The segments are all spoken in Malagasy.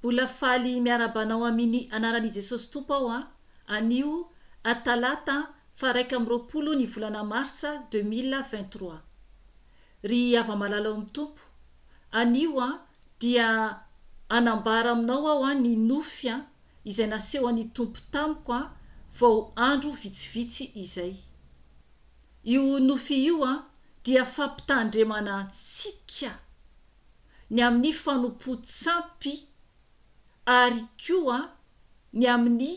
Mbola faly miarahaba anao aminy anaran i Jesosy Tompo aho an, anio a talata faha 21 ny volana martsa 2023. Ry hava-malala ao amin'ny Tompo, anio an dia hanambara aminao aho an ny nofy an izay nasehon'ny Tompo tamiko an vao andro vitsivitsy izay. Io nofy io an dia fampitandremana antsika ny amin'ny fanompoan-tsampy ary koa ny amin'ny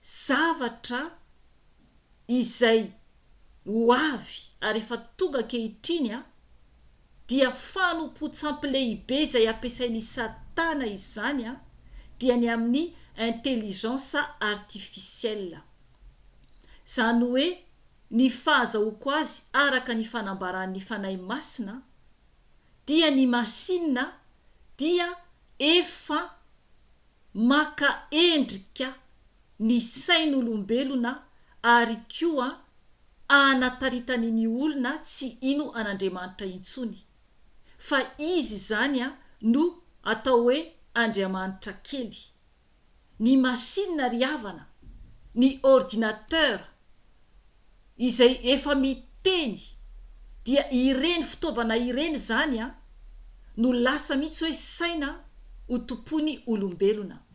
zavatra izay ho avy ary efa tonga ankehitriny dia fanompoan-tsampy lehibe izay ampiasain'i Satana izany dia ny amin'ny intelligence artificielle. Izany hoe ny fahazahoako azy araka ny fanambaran'ny Fanahy Masina dia ny machine dia efa maka endrika ny sain'olombelona ary koa anataritany ny olona tsy hino an'Andriamanitra intsony fa izy izany no atao hoe Andriamanitra kely. Ny machine ry havana, ny ordinateur izay efa miteny dia ireny fitaovana ireny izany an no lasa mihitsy hoe saina ho tompoiny olombelona.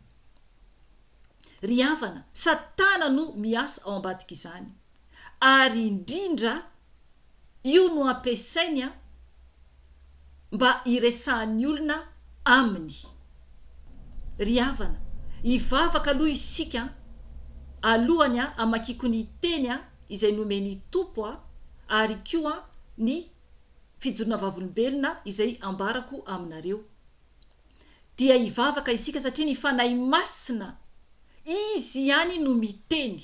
Ry havana, satana no miasa ao ambadik'izany ary indrindra Io no ampiasainy mba hiresahan'ny olona aminy. Ry havana, hivavaka aloha isika alohany hamakiako ny teny izay nomen'ny Tompo ary koa ny fijoroana vavolombelona izay ambarako aminareo. Dia hivavaka isika satria ny Fanahy Masina, Izy ihany no miteny.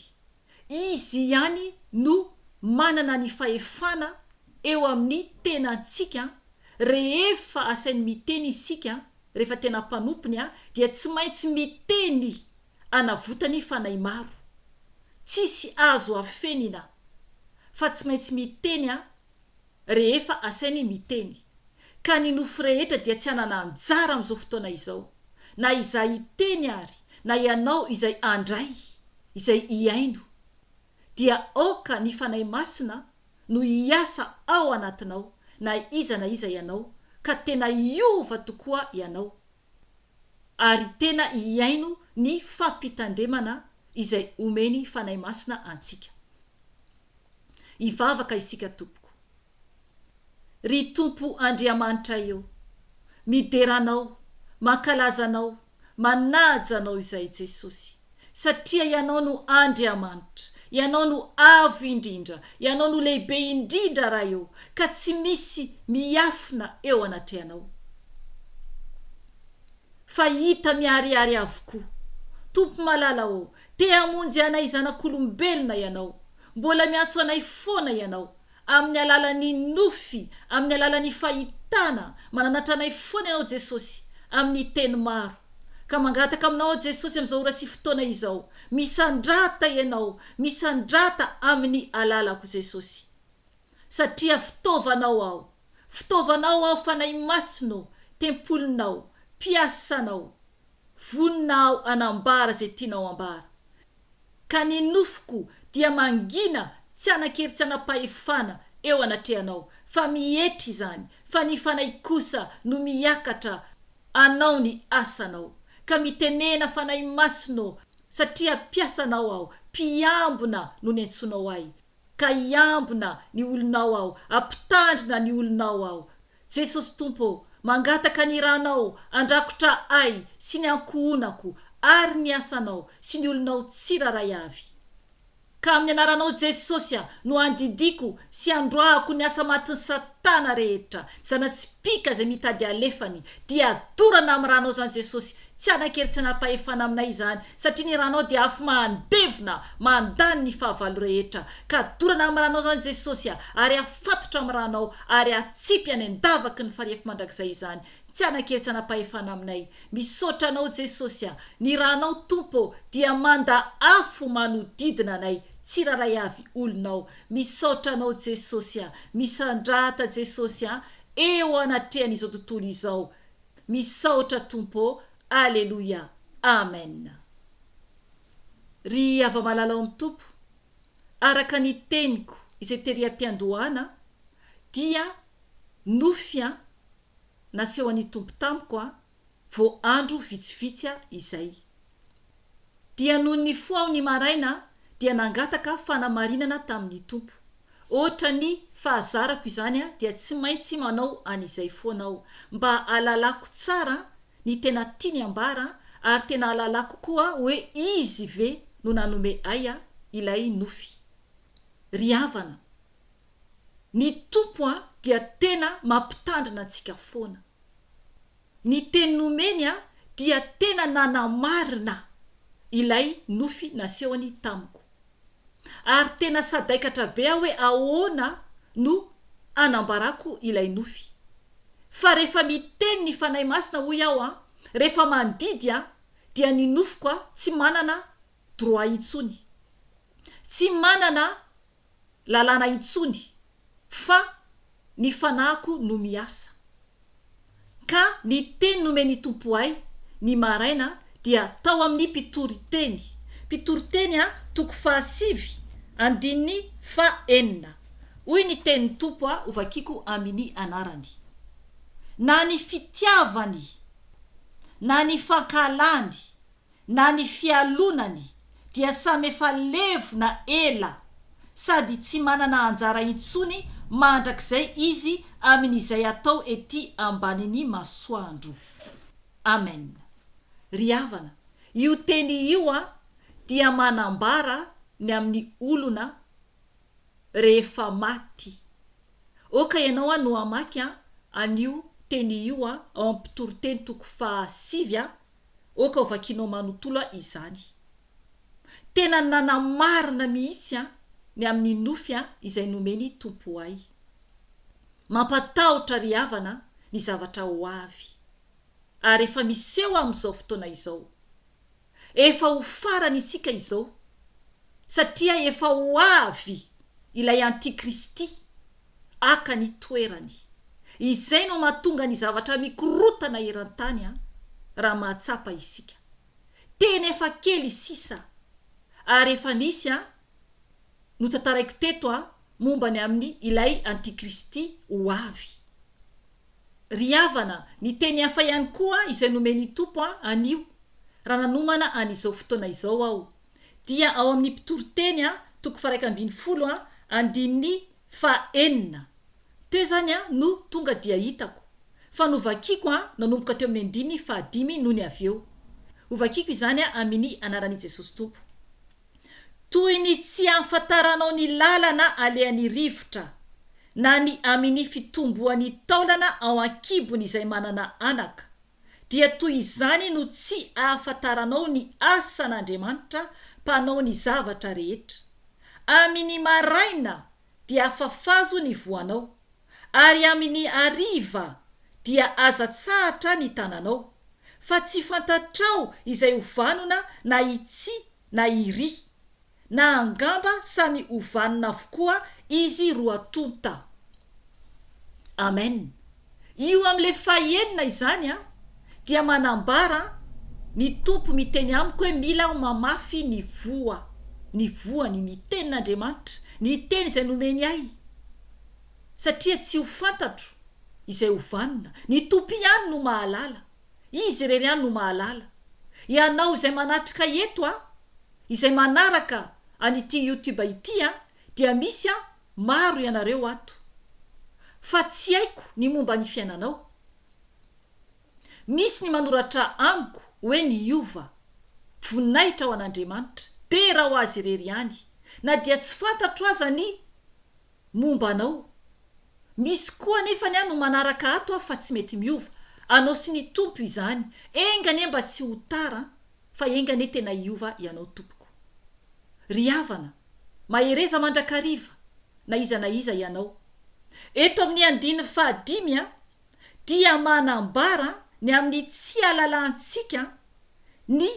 Izy ihany no manana ny fahefana eo amin'ny tenantsika, rehefa asainy miteny isika, rehefa tena mpanompony dia tsy maintsy miteny anavotany fanahy maro. Tsisy azo afenina fa tsy maintsy miteny rehefa asainy miteny. Ka ny nofo rehetra dia tsy hanana anjara amin'izao fotoana izao, na izaho hiteny ary, na ianao izay handray, izay hihaino. Dia aoka ny Fanahy Masina no hiasa ao anatinao, na iza na iza ianao, ka tena hiova tokoa ianao, ary tena hihaino ny fampitandremana izay omeny Fanahy Masina antsika. Hivavaka isika tompoko. Ry Tompo Andriamanitray ô, midera Anao, mankalaza Anao, manaja Anao izahay Jesosy, satria Ianao no Andriamanitra, Ianao no Avo indrindra, Ianao no Lehibe indrindra Ray ô, ka tsy misy miafina eo anatrehanao. Fa hita miharihary avokoa. Tompo malala ô, te hamonjy anay zanak'olombelona Ianao. Mbola miantso anay foana Ianao. Amin'ny alalan'ny nofy, amin'ny alalan'ny fahitana, mananatra anay foana Ianao Jesosy, amin'ny teny maro. Ka mangataka Aminao aho Jesosy amin'izao ora sy fotoana izao, misandrata Ianao, misandrata amin'ny alalako Jesosy. Satria fitaovanao aho. Fitaovanao aho Fanahy Masina ô, tempolinao, mpiasanao. Vonona aho hanambara izay tianao ambara. Ka ny nofoko dia mangina tsy hanan-kery tsy hanam-pahefana eo anatrehanao, fa mietry izany, fa ny Fanahy kosa no miakatra hanao ny asanao. Ka mitenena Fanahy Masina ô, satria mpiasanao aho, mpiambina no niantsoanao ahy. Ka hiambina ny olonao aho, hampitandrina ny olonao aho. Jesosy Tompo ô, mangataka ny ranao handrakotra ahy sy ny ankohonako ary ny asanao sy ny olonao tsiraray avy. Ka amin'ny anaranao Jesosy a no andidiako sy androahako ny asa matin'i satana rehetra, zana-tsipìka izay mitady alefany, dia dorana amin'ny ranao izany Jesosy, Tsy hanan-kery tsy hanam-pahefana aminay izany, satria ny ranao dia afo mandevona, mandany ny fahavalo rehetra. Ka dorana amin'ny ranao izany Jesosy a, ary afatotra amin'ny ranao, ary atsipy any an-davaky ny fariefo mandrakizay izany. Tsy hanan-kery tsy hanam-pahefana aminay. Misaotra Anao Jesosy a. Ny ranao Tompo ô, dia manda afo manodidina anay tsirairay avy olonao. Misaotra Anao Jesosy a. Misandrata Jesosy a, eo anatrehan'izao tontolo izao. Misaotra Tompo ô! Aleloia! Amen! Ry hava-malala ao amin'ny Tompo, araka ny teniko izay tery am-piandohana dia nofy an nasehon'ny Tompo tamiko an vao andro vitsivitsy izay. Dia nony nifoha aho ny maraina dia nangataka fanamarinana tamin'ny Tompo. Ohatran'ny fahazarako izany dia tsy maintsy manao an'izay foana aho mba hahalalako tsara ny tena tiany ambara ary tena hahalalako koa hoe Izy ve no nanome ahy ilay nofy. Ry havana, ny Tompo dia tena mampitandrina antsika foana. Ny teny nomeny dia tena nanamarina ilay nofy nasehony tamiko. Ary tena sadaikatra be aho hoe ahoana no hanambarako ilay nofy. Fa rehefa miteny ny Fanahy Masina hoy aho an, rehefa mandidy an, dia ny nofiko an tsy manana droit intsony. Tsy manana lalàna intsony fa ny fanahiko no miasa. Ka ny teny nomen'ny Tompo ahy ny maraina dia tao amin'ny Mpitoriteny, Mpitoriteny a toko fahasivy andininy fahenina. Hoy ny tenin'ny Tompo a hovakiko amin'ny anarany. Na ny fitiavany, na ny fankahalany, na ny fialonany dia samy efa levona ela sady tsy manana anjara intsony mandrakizay izy amin'izay atao ety ambanin'ny masoandro. Amen. Ry havana, io teny io an dia manambara ny amin'ny olona rehefa maty. Oka ianao an no hamaky an an'io teny io an ao amin'ny Mpitoriteny toko fahasivy an, Oka ho vakinao manontolo aho izany. Tena nanamarina mihitsy an ny amin'ny nofy an izay nomen'i Tompo ahy. Mampatahotra ry havana ny zavatra ho avy. Ary efa miseho amin'izao fotoana izao. Efa ho farany isika izao. Satria efa ho avy ilay antikristy. haka ny toerany. Izay no mahatonga ny zavatra mikorotana eran-tany an, raha mahatsapa isika. Tena efa kely sisa ary efa nisy an, notantaraiko teto an, momba ny amin'ny ilay antikristy ho avy. Ry havana, ny teny hafa ihany koa izay nomen'ny Tompo an, anio, raha nanomana an'izao fotoana izao aho, dia ao amin'ny Mpitoriteny a, toko faha-11 a, andininy faha-enina. Teo izany a, no tonga dia hitako. Fa novakiko a, nanomboka teo amin'ny andininy fahadimy nony avy eo. Hovakiko izany a, amin'ny anaran'i Jesosy Tompo. Toy ny tsy ahafantaranao ny lalana alehan'ny rivotra, na ny amin'ny fitomboan'ny taolana ao an-kibon'izay manana anaka, dia toy izany no tsy ahafantaranao ny asan'Andriamanitra Mpanao ny zavatra rehetra. Amin'ny maraina dia afafazo ny voanao, ary amin'ny hariva dia aza tsahatra ny tananao, fa tsy fantatrao izay ho vanona na itsy na iry. Na angamba samy ho vanona avokoa izy roa tonta. Amen. Io amin'ilay fahenina izany an, dia manambara ny Tompo miteny amiko hoe mila aho mamafy ny voa, ny voany, ny tenin'Andriamanitra, ny teny izay nomeny ahy, satria tsy ho fantatro izay ho vanona, ny Tompo ihany no mahalala, Izy irery ihany no mahalala. Ianao izay manatrika eto an, Izay manaraka an'ity youtube ity an dia misy an maro ianareo ato. Fa tsy haiko ny momba ny fiainanao. Misy ny manoratra amiko hoe niova. Voninahitra ho an'Andriamanitra. Dera ho Azy irery ihany. Na dia tsy fantatro aza ny momba anao. Misy koa anefa ny ahy no manaraka ato aho fa tsy mety miova. Anao sy ny Tompo izany. Enga anie mba tsy ho tara an. Fa enga anie tena hiova ianao tompoko. Ry havana, mahereza mandrakariva na iza na iza ianao. Eto amin'ny andininy fahadimy dia manambara ny amin'ny tsy halalantsika ny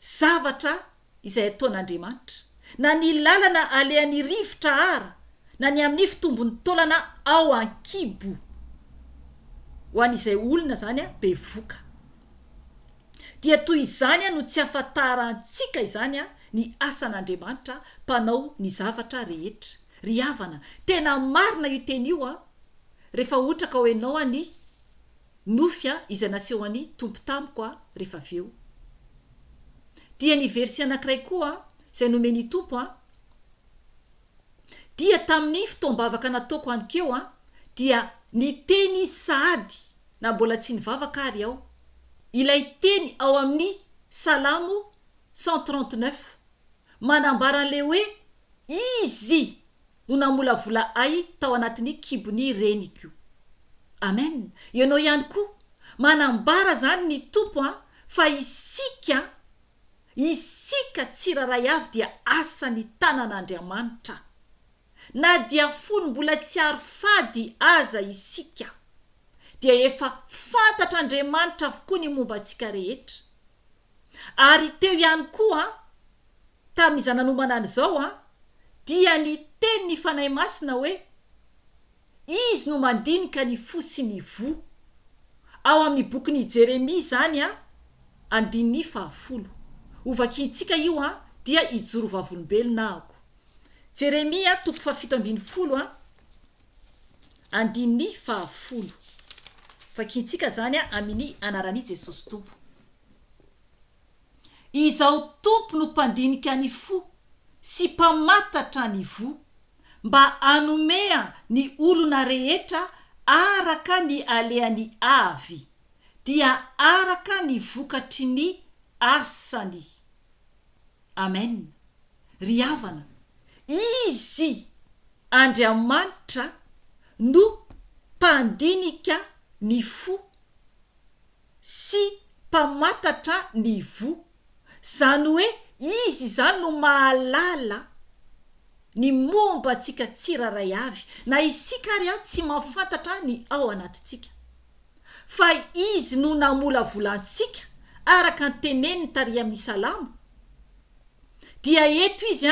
zavatra izay ataon'Andriamanitra, na ny lalana alehan'ny rivotra ara, na ny amin'ny fitombon'ny taolana ao an-kibo. Ho an'izay olona izany bevoka. Dia toy izany no tsy ahafantarantsika izany ny asan'Andriamanitra mpanao ny zavatra rehetra. Ry havana, tena marina io teny io an! Rehefa hotraka ao enao ny nofy izay nasehon'ny Tompo tamiko rehefa avy eo. Dia ny verset anankiray koa izay nomen'ny Tompo an, dia tamin'ny fotoam-bavaka nataoko anikeo an, dia niteny Izy sahady na mbola tsy nivavaka ary aho, ilay teny ao amin'ny Salamo 139, manambara an'ilay hoe Izy no namolavola ahy tao anatin'ny kibon'ny reniko. Amen! Ianao ihany koa, manambara izany ny Tompo an, fa isika, isika tsirairay avy dia asan'ny tanan'Andriamanitra. Na dia fony mbola tsy ary fady aza isika, dia efa fantatr'Andriamanitra avokoa ny momba antsika rehetra. Ary teo ihany koa, tamin'izaho nanomana an'izao, dia niteny ny Fanahy Masina hoe, Izy no mandinika ny fo sy ny voa. Ao amin'ny bokin'i Jeremia izany, andininy fahafolo. Hovakintsika io, dia hijoro vavolombelona aho. Jeremia toko fahafito ambinifolo, andininy fahafolo. Vakintsika izany amin'ny anaran'i Jesosy Tompo. Izaho Tompo no mpandinika ny fo sy mpamantatra ny voa, mba hanome ny olona rehetra araka ny alehany avy, dia araka ny vokatry ny asany. Amen. Ry havana, Izy, Andriamanitra, no mpandinika ny fo sy mpamantatra ny voa. Izany hoe Izy izany no mahalala ny momba antsika tsirairay avy, na isika ary tsy mahafantatra ny ao anatintsika. Fa Izy no namolavola antsika araka ny teneniny tary amin'ny Salamo. Dia eto Izy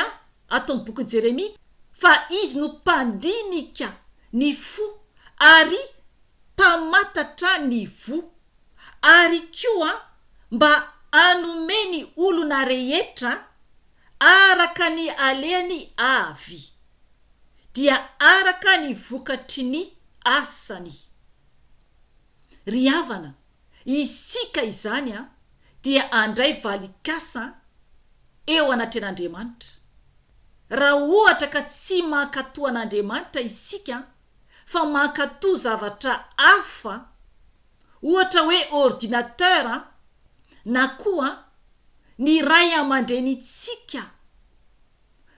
ato amin'ny bokin'i Jeremia fa Izy no mpandinika ny fo ary mpamantatra ny voa, ary koa mba hanome ny olona rehetra araka ny alehany avy, dia araka ny vokatry ny asany. Ry havana, isika izany dia handray valikasa eo anatrehan'Andriamanitra. Raha ohatra ka tsy mankatò an'Andriamanitra isika, fa mankatò zavatra hafa, ohatra hoe ordinateur na koa ny ray aman-drenintsika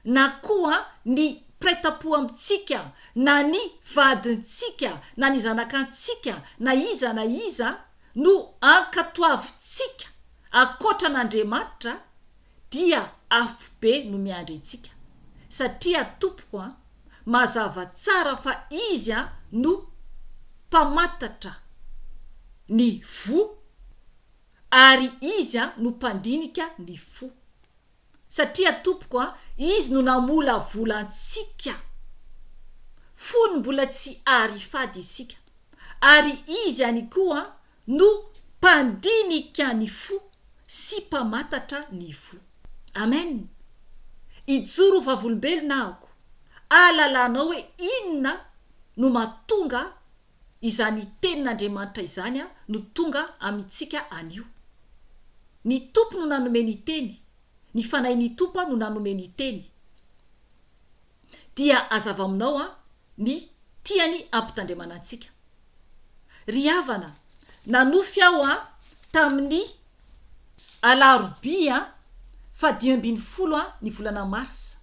na koa ny mpiray tampo amintsika na ny vadintsika na ny zanakantsika na iza na iza no ankatoavintsika ankoatra an'Andriamanitra dia afobe no miandry antsika satria tompoko an mazava tsara fa izy an no mpamantatra ny voa ary izy an no mpandinika ny fo satria tompoko an izy no namolavola antsika fony mbola tsy ary fady isika ary izy ihany koa no mpandinika ny fo sy mpamatatra ny fo. Amen! Hijoro ho vavolombelona ahako, ahalalanao hoe inona no mahatonga izany tenin'Andriamanitra izany no tonga amintsika anio. Ny Tompo no nanome ny teny, ny Fanahin'ny Tompo no nanome ny teny. Dia hazava aminao ny tiany hampitandremana antsika. Ry havana, nanofy aho an tamin'ny alarobia faha 15 ny volana marsa.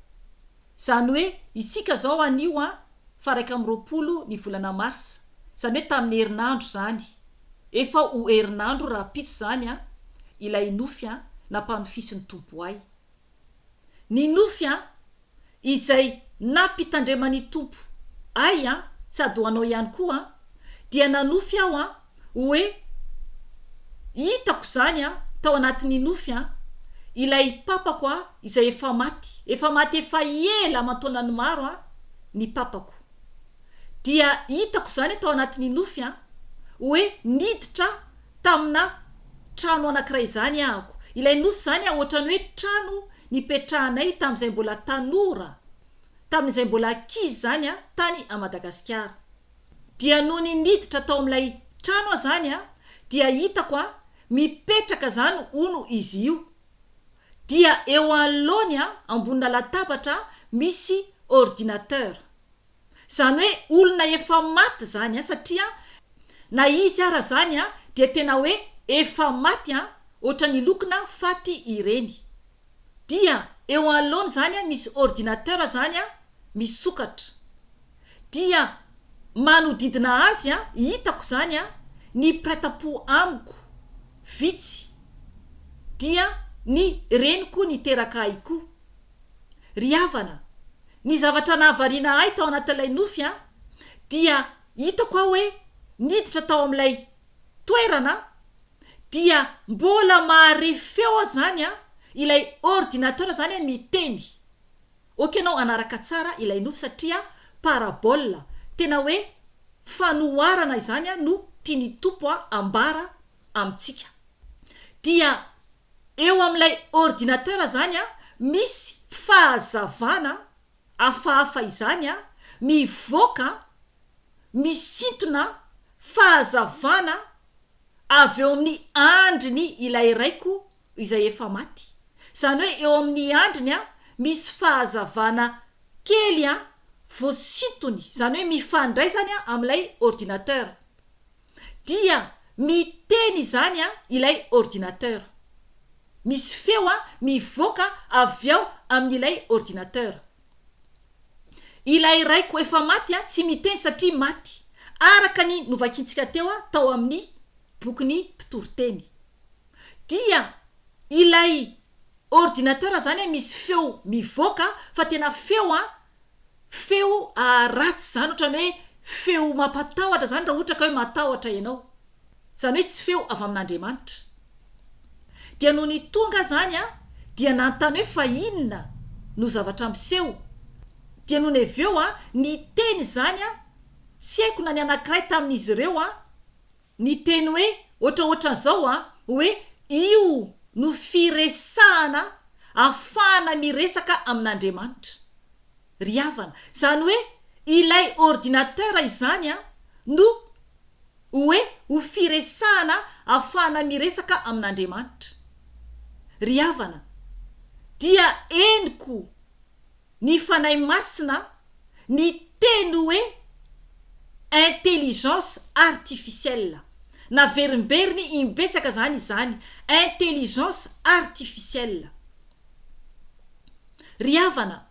Izany hoe isika izao anio an faha 21 ny volana marsa. Izany hoe tamin'ny herinandro izany. Efa ho herinandro rahampitso izany an ilay nofy an nampanofisin'ny Tompo ahy. Ny nofy an, izay nampitandreman'ny Tompo ahy an, sady ho anao ihany koa an, dia nanofy aho an, hoe hitako izany an, tao anatin'ny nofy an, ilay papako an, izay efa maty, efa maty efa ela aman-taonany maro an, ny papako. Dia hitako izany tao anatin'ny nofy an, hoe niditra tamina trano anankiray izany ahako. Ilay nofy izany ohatran'ny hoe trano nipetrahanay tamin'izay mbola tanora, tamin'izay mbola ankizy izany tany à Madagasikara. Dia nony niditra tao amin'ilay trano aho izany dia hitako mipetraka izany hono izy io. Dia eo anoloany ambonina latabatra misy ordinateur. Izany hoe olona efa maty izany an, satria na izy ara izany an dia tena hoe efa maty an, ohatran'ny lokona faty ireny. Dia eo anoloany izany an misy ordinateur izany an misokatra. Dia manodidina azy an, hitako izany an, ny mpiray tampo amiko vitsy, dia ny reniko niteraka ahy koa. Ry havana, ny zavatra nahavariana ahy tao anatin'ilay nofy an, dia hitako aho hoe niditra tao amin'ilay toerana dia mbola mahare feo aho izany an, ilay ordinateur izany an miteny. Ok ianao hanaraka tsara ilay nofy satria parabole, tena hoe fanoharana izany an no tian'ny Tompo ambara amintsika. Dia Eo amin'ilay ordinateur zany an, misy fahazavana hafahafa izany an, mivoaka misintona fahazavana avy eo amin'ny andriny ilay raiko izay efa maty. Izany hoe eo amin'ny andriny an, misy fahazavana kely an, voasintony, izany hoe mifandray izany an amin'ilay ordinateur. Dia miteny izany ilay ordinateur. Misy feo mivoaka avy ao amin'ilay ordinateur. Ilay raiko efa maty tsy miteny satria maty, araka ny novakintsika teo tao amin'ny bokin'ny Mpitoriteny. Dia ilay ordinateur izany misy feo mivoaka fa tena feo Feo ratsy izany ohatran'ny hoe feo mampatahotra izany raha ohatra ka hoe matahotra ianao. Izany hoe tsy feo avy amin'Andriamanitra. Dia nony tonga aho izany an, dia nanontany hoe fa inona no zavatra miseho? Dia nony avy eo an, niteny izany an, tsy haiko na ny anankiray tamin'izy ireo an, Niteny hoe ohatraohatran'izao an, hoe io no firesahana afahana miresaka amin'Andriamanitra. Ry havana, izany hoe ilay ordinateur izany an no hoe ho firesahana afahana miresaka amin'Andriamanitra. Ry havana, dia henoko ny Fanahy Masina niteny hoe intelligence artificielle. Naverimberiny imbetsaka zany izany, intelligence artificielle. Ry havana,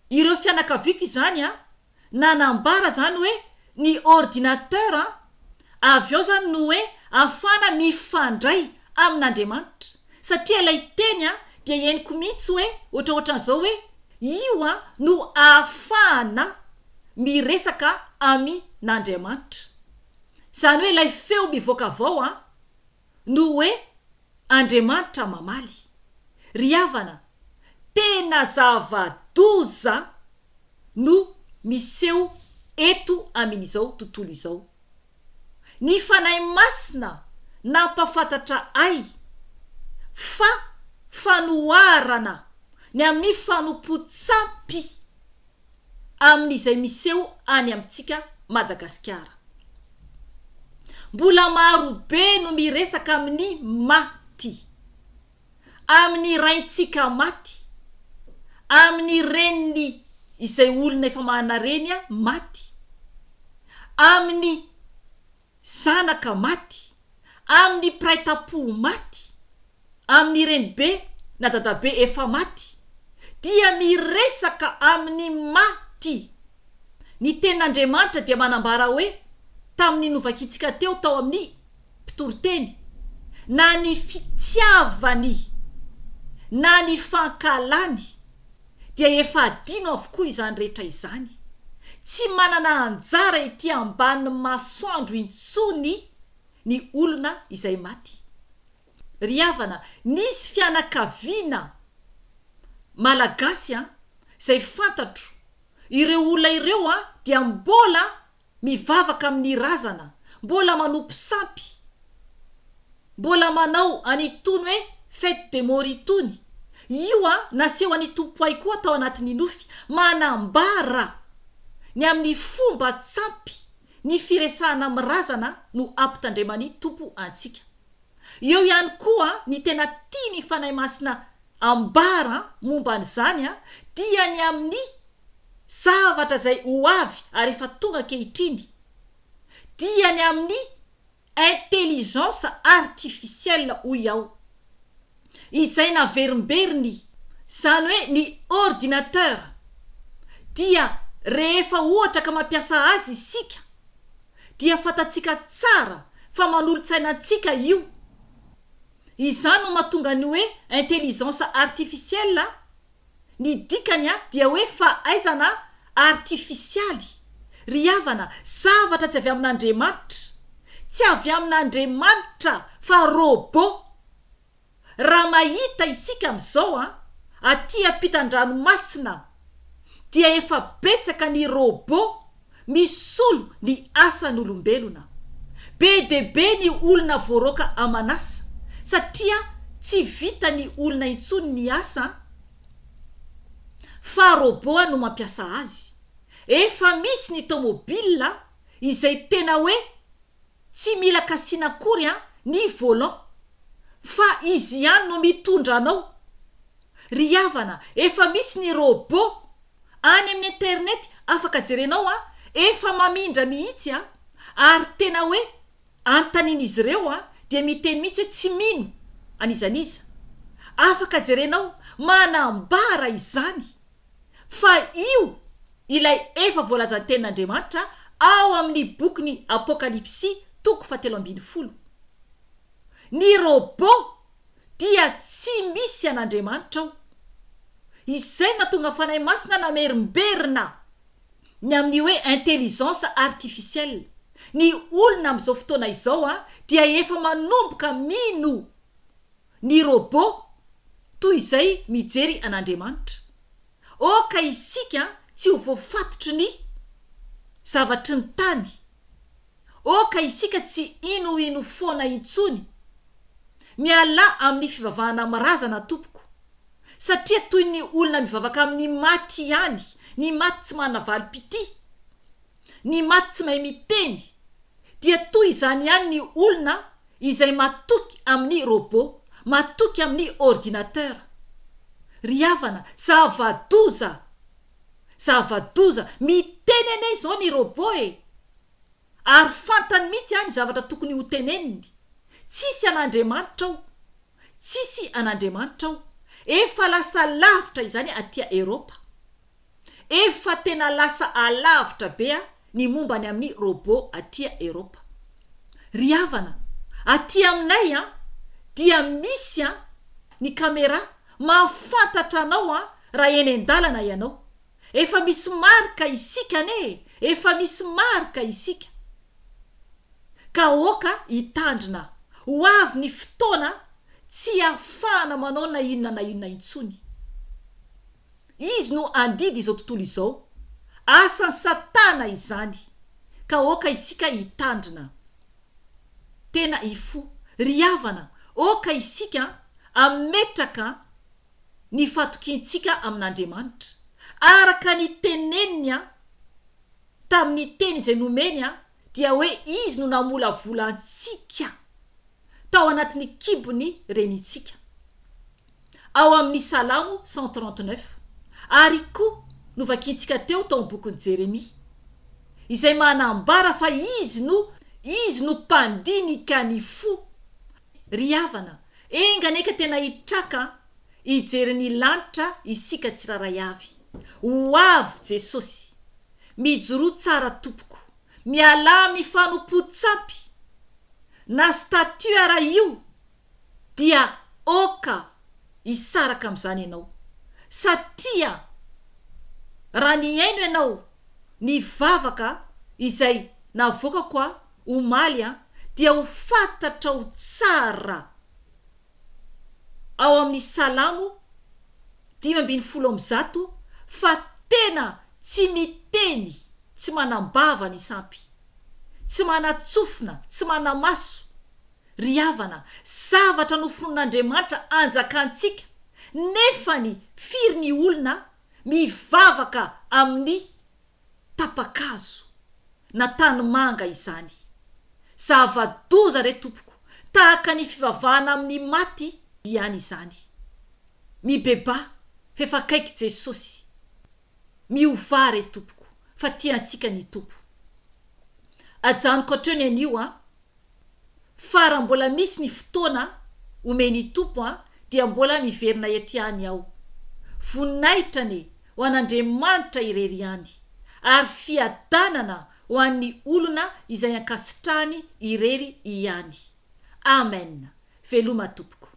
ireo fianakaviako izany an, nanambara zany hoe ny ordinateur an, avy ao zany no hoe ahafahana mifandray amin'Andriamanitra. Satria ilay teny an, dia henoko mihitsy hoe ohatraohatran'izao hoe io an no ahafahana miresaka amin'Andriamanitra. Izany hoe ilay feo mivoaka avy ao an no hoe Andriamanitra mamaly. Ry havana, tena zava-doza no miseho eto amin'izao tontolo izao. Ny Fanahy Masina nampahafantatra ahy fa fanoharana ny amin'ny fanompoan-tsampy amin'izay miseho any amintsika Madagasikara. Mbola marobe no miresaka amin'ny maty. Amin'ny raintsika maty, amin'ny reniny izay olona efa manana reny maty, amin'ny zanaka maty, amin'ny mpiray tampo maty, amin'ny renibe na dadabe efa maty, dia miresaka amin'ny maty. Ny Tenin'Andriamanitra dia manambara hoe, tamin'ny novakintsika teo tao amin'ny Mpitoriteny, na ny fitiavany na ny fankahalany dia efa adino avokoa izany rehetra izany. Tsy manana anjara ety ambanin'ny masoandro intsony ny olona izay maty. Ry havana, nisy fianakaviana Malagasy an, izay fantatro, ireo olona ireo an dia mbola mivavaka amin'ny razana, mbola manompo sampy. Mbola manao an'itony hoe fête des morts itony. Io an, naseho an'i Tompo ahy koa tao anatin'ny nofy, manambara ny amin'ny fomba tsampy ny firesahana amin'ny razana no ampitandreman'i Tompo antsika. Eo ihany koa ny tena tian'ny Fanahy Masina ambara momba an'izany dia ny amin'ny zavatra izay ho avy ary efa tonga ankehitriny, dia ny amin'ny Intelligence artificielle hoy aho. Izay naverimberiny, izany hoe ny ordinateur dia rehefa ohatra ka mampiasa azy isika dia fantatsika tsara fa manolo-tsaina antsika io. Izany no mahatonga ny hoe intelligence artificielle Ny dikany dia hoe fahaizana artifisialy. Ry havana, zavatra tsy avy amin'Andriamanitra. Tsy avy amin'Andriamanitra fa robot. Raha mahita isika amin'izao an, aty ampitan-dranomasina dia efa betsaka ny robot misolo ny asan'olombelona. Be dia be ny olona voaroaka aman'asa satria tsy vitan'ny olona intsony ny asa fa robot no mampiasa azy. Efa misy ny tomobile izay tena hoe tsy mila kasina akory ny volant fa izy ihany no mitondra anao. Ry havana, efa misy ny robot any amin'ny internet afaka jerenao an, efa mamindra mihitsy an, ary tena hoe anontanian'izy ireo an, dia miteny mihitsy hoe tsy mino an'iza n'iza. Afaka jerenao, manambara izany fa io ilay efa voalazan'ny tenin'Andriamanitra ao amin'ny bokin'ny Apokalypsy toko fahatelo ambinifolo. Ny robot dia tsy misy an'Andriamanitra ao. Izay no nahatonga Fanahy Masina namerimberina ny amin'ny hoe intelligence artificielle. Ny olona amin'izao fotoana izao dia efa manomboka mino ny robot toy izay mijery an'Andriamanitra. Aoka isika tsy ho voafatotry ny zavatry ny tany. Aoka isika tsy hinohino foana intsony. Mialà amin'ny fivavahana amin'ny razana tompoko. Satria toy ny olona mivavaka amin'ny maty ihany, ny maty tsy manana valim-pitia, ny maty tsy mahay miteny, dia toy izany ihany ny olona izay matoky amin'ny robot, matoky amin'ny ordinateur. Ry havana, zava-doza! Zava-doza! Miteny anie izao ny robot e! Ary fantany mihitsy ny zavatra tokony ho teneniny. Tsisy an'Andriamanitra ao. Tsisy an'Andriamanitra ao. Efa lasa lavitra izany aty Eropa. Efa tena lasa alavitra be ny momba ny amin'ny robot aty Eropa. Ry havana, aty aminay dia misy ny camera mahafantatra anao raha eny an-dalana ianao. Efa misy marika isika anie e! Efa misy marika isika. Ka aoka hitandrina. Ho avy ny fotoana tsy hahafahana manao na inona na inona intsony. Izy no handidy izao tontolo izao. Asan'i Satana izany. Ka aoka isika hitandrina. Tena hifoha. Ry havana, aoka isika hametraka ny fatokiantsika amin'Andriamanitra, araka ny teneniny tamin'ny teny izay nomeny dia hoe Izy no namolavola antsika tao anatin'ny kibon'ny renintsika. Ao amin'ny Salamo 139, ary koa novakintsika teo tao amin'ny bokin'i Jeremia, izay manambara fa Izy no Izy no mpandinika ny fo. Ry havana, Enga anie ka tena hitraka hijery ny lanitra isika tsirairay avy. Ho avy Jesosy. Mijoroa tsara tompoko. Mialà amin'ny fanompoan-tsampy. Na statue ara io dia ok hisaraka amin'izany ianao. Satria raha nihaino ianao ny vavaka izay navoakako omaly an, dia ho fantatrao tsara ao amin'ny Salamo 115 fa tena tsy miteny, tsy manam-bava ny sampy, tsy manan-tsofina, tsy mana-maso. Ry havana, zavatra noforonin'Andriamanitra hanjakantsika, nefany firy ny olona mivavaka amin'ny tapa-kazo na tanimanga izany. Zava-doza re tompoko, tahaka ny fivavahana amin'ny maty ihany izany. Mibebaha f'efa akaiky Jesosy. Miovà re tompoko fa tia antsika ny Tompo. Ajanoko hatreo ny anio an! Fa raha mbola misy ny fotoana omen'i Tompo an dia mbola miverina eto ihany aho. Voninahitra anie ho an'Andriamanitra irery ihany ary fiadanana ho an'ny olona izay ankasitrahany irery ihany. Amen! Veloma tompoko.